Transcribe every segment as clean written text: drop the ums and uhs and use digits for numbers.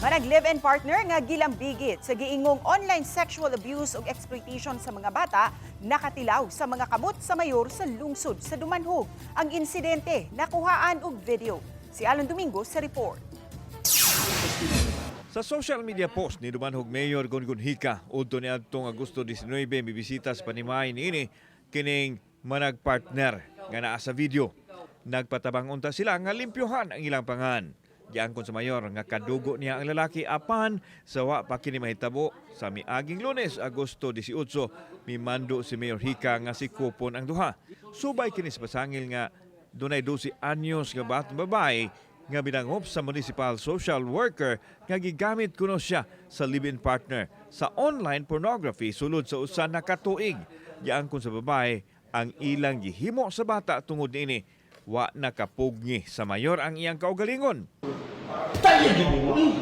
Manag live-in partner nga gilambigit sa giingong online sexual abuse ug exploitation sa mga bata nakatilaw sa mga kamot sa mayor sa lungsod sa Dumanjug. Ang insidente nakuhaan og video. Si Alan Domingo sa report. Sa social media post ni Dumanjug Mayor Gungun Hika udto niadtong Agosto 19, mibisita sa panimay niini kining managpartner nga naa sa video. Nagpatabang unta sila nga limpyohan ang ilang pangan. Giangkon sa mayor nga kadugo niya ang lalaki, apan sa wa pa kini mahitabo sa miaging Lunes, Agosto 18, mimando si Mayor Hika nga sikupon ang duha. Subay kini sa pasangil nga dunay 12 anyos nga batang babae nga binangop sa municipal social worker nga gigamit kuno siya sa live-in partner sa online pornography sulod sa 1 na ka tuig. Giangkon sa babae ang ilang gihimo sa bata. Tungod niini, wa nakapugni sa mayor ang iyang kaugalingon. Tayo gid mo eh.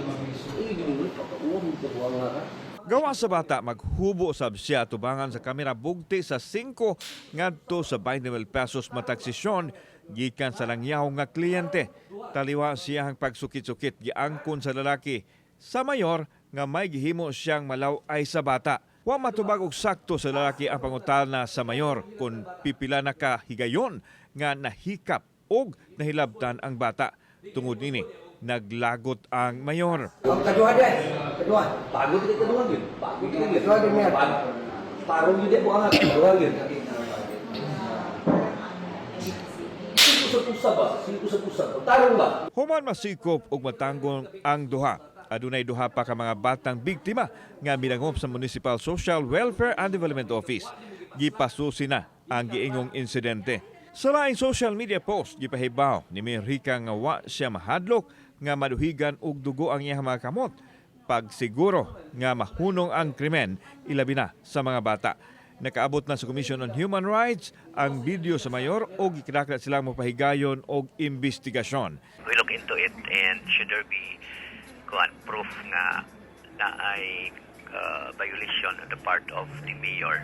Ay, gid mo pagkauwang ka nga ka. Gawa sa bata, maghubo sab siya tubangan sa kamera bugti sa 5 ngadto sa 20,000 pesos matag sesyon gikan sa langyaw nga kliyente. Taliwa siyang pagsukit-sukit, giangkon sa lalaki sa mayor nga may gihimo siyang malaw-ay sa bata. Wa matubag og sakto sa lalaki ang pangutana sa mayor kung pipila na ka higayon nga nahikap og nahilabtan ang bata. Tungod nini, naglagot ang mayor. Ang kaduha din. Kaduha. Bago gid kaduha gid. Bago gid. Kaduha din niya. Tarong gid mo ang kaduha gid. Singko sa usab ba? Singko sa usab. Tarong ba? Human masikop og matanggong ang duha, adunay duha pa ka mga batang biktima nga minangop sa Municipal Social Welfare and Development Office. Gipasusi na ang giingong insidente. Sa laing social media post, gipahibaw ni Mayor Hika nga wa siya mahadlok nga maduhigan og dugo ang iyang mga kamot pagsiguro nga mahunong ang krimen, ilabi na sa mga bata. Nakaabot na sa Commission on Human Rights ang video sa mayor o gikinahanglan silang mopahigayon og investigasyon. We look into it and should there be kuan proof nga na ay violation on the part of the mayor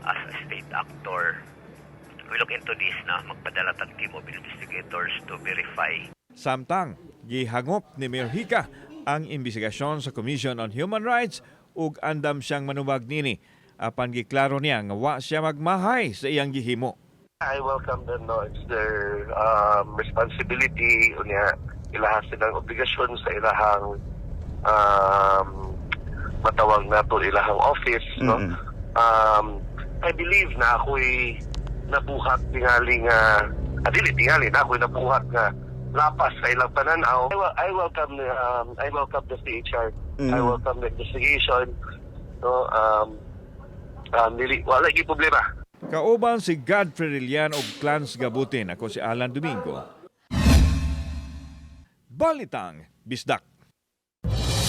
as a state actor, we look into this na magpadala tag team of investigators to verify. Samtang gihangop ni Mayor Hika ang investigasyon sa Commission on Human Rights ug andam siyang manubag nini. Apan giklaro niya nga wa siya magmahay sa iyang gihimo. I welcome them, no? It's their responsibility. Unya, ilaha silang obligasyon sa ilahang matawag nato ilahang office, no? I believe na ako'y nabuhat tingali nga, dili tingali na ako'y nabuhat nga lapas sa ilang pananaw. I welcome the CHR. I welcome the investigation. No, dili, wala gyud problema. Kauban si Godfrey Rilian og Clans Gabutin. Ako si Alan Domingo. Balitang Bisdak.